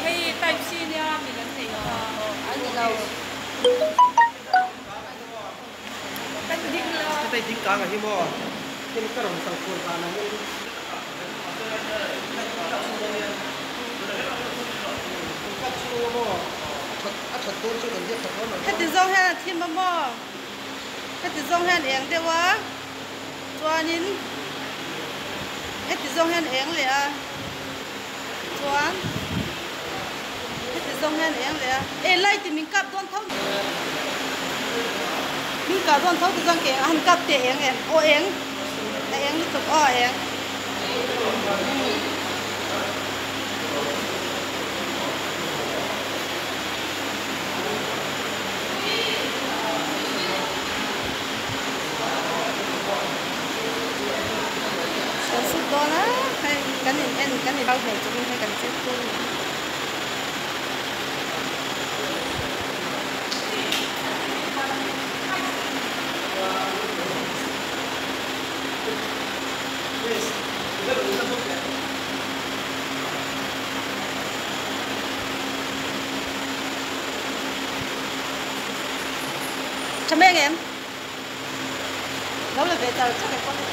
Hei type C nia mil an neih kha. A ni lo. Kan ding la. Hetei ding kang ah hi maw heng ka rawn kal kual dan ah hian in kap chhung a maw a that a that dawn chuan kan biak that dawn lo Heti zawng hian a thim a maw? Heti zawng hian eng deuh a chuanin heti zawng hian eng leh a chuan heti zawng hian eng leh a e light in min kap dawn tho min kah dawn tho ti chuan ke a han kap teh eng em aw eng a eng lutuk aw a eng. Kan sut dawn a hei kan in en kan in hau hlei chungin hei kan check dawn a ni. Tha mai ang em? Lo la ve char char em pawh hei.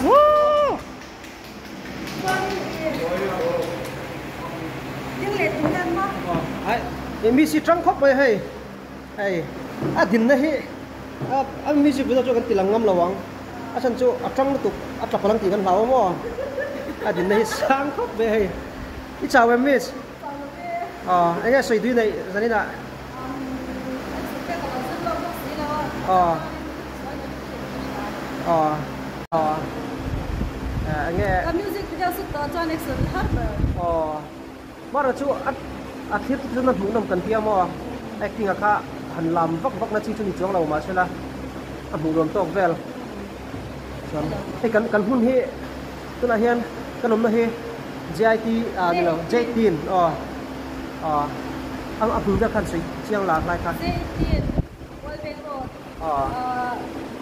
Woo! Ai, mi si tang khop mai hei. Hei, a din na hi a music video chu kan tilang ngam lawang. A chan chu a tang lutuk a tlapalang ti kan hlau mo. A din na hi sang khop ve hei. I chau em miss? Ờ, anh nghe soi đuôi này zanina. Ờ. Ờ. Ờ. Anh nghe. Ka music video su to chuan action har ber. Ờ. Mara chu a thir chu na hmuh nam kan tia mo. Acting a kha han lam vak vak na chi chu ni chuang lo ma sela. A hmuh nuam tawk vel. Chuan hei kan kan hun hi tunah hian kan awmna hi JIT a ni lo J18 aw aw a a hmun vel khan sawi chiang lar lai kha. J18 Wallbank Road Aw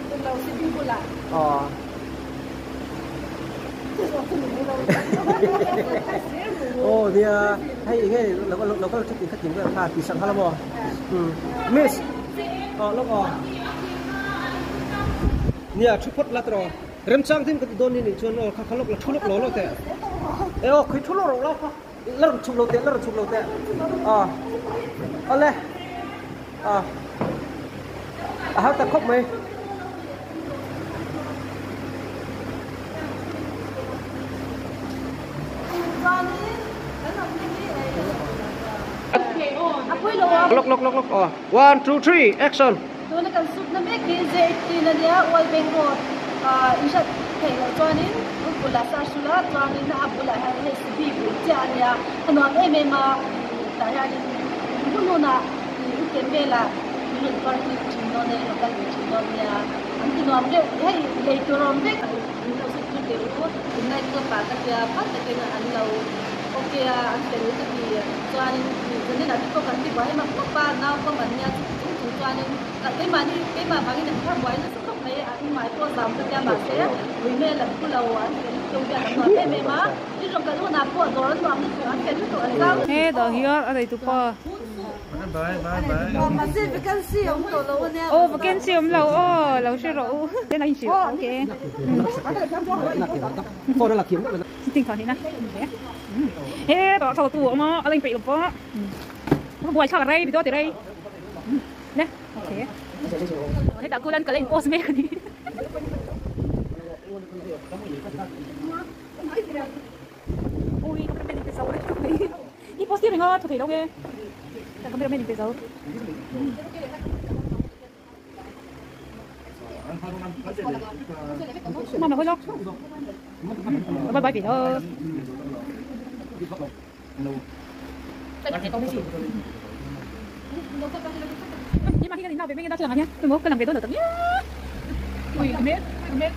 Tunlo city bulah. Aw Oh nia hei enge local local trip in kha tin vel kha ti sang kha la maw. Miss aw lawk aw nia thu phawt la tawh remchang tin ka ti dawn ni nih chuan aw kha kha lawk la thu lawk lo lo teh e aw khui thu lawk rawh lo kha la rawn chhuk lo teh la rawn chhuk lo teh aw awle aw a har tak khawp mai. Lok lok lok lok aw 1 2 3 action. Tuna kan sut na mek hi J18 ania Wallbank Road in hriat theih loh chuanin bula Sarsula chuanin a bulah hian hei Sibi bul chiah ania a nuam em em a tah hianin hun hunah weekend velah min rawn party thin dawn nia rawn kal ve thin dawn nia an ti nuam deuh hei lei tur a awm vek min lo sut tir teh u night club ah ka tia phal takin an lo okay a an fel ka ti chuanin zanin ah te pawh kan ti buai mak mak a naupang an nia chuti chung chung chuanin keimahni keimah vangin an thar buai nasa khawp mai an hmai pawh zam ka tia mahse ui hmel an phu lo an fel lutuk hian an nuam em em a i rawn kal hunah pawh dawr an nuam lutuk an fel lutuk an zau lutuk He dah hian a nei tupa. Aw vacancy awm lo aw lo hre rawh u. Then a inhrilh okay. Ting kha hina. He dah thau tu awm a a la inpeih lo pawh. Buai thlak rei video ti rei. Ne okay. Hetah kulan ka la in post mek a ni. Ui cameraman in pe zo i post tir ringa thu thei lo nge cameraman in pe zo. Mama hoi lo. Bye bye lo. Nhưng mà khi cái nào về bên ta chưa làm nhé. Tôi muốn cái làm về tôi được tận nhé. Ui, mệt, mệt.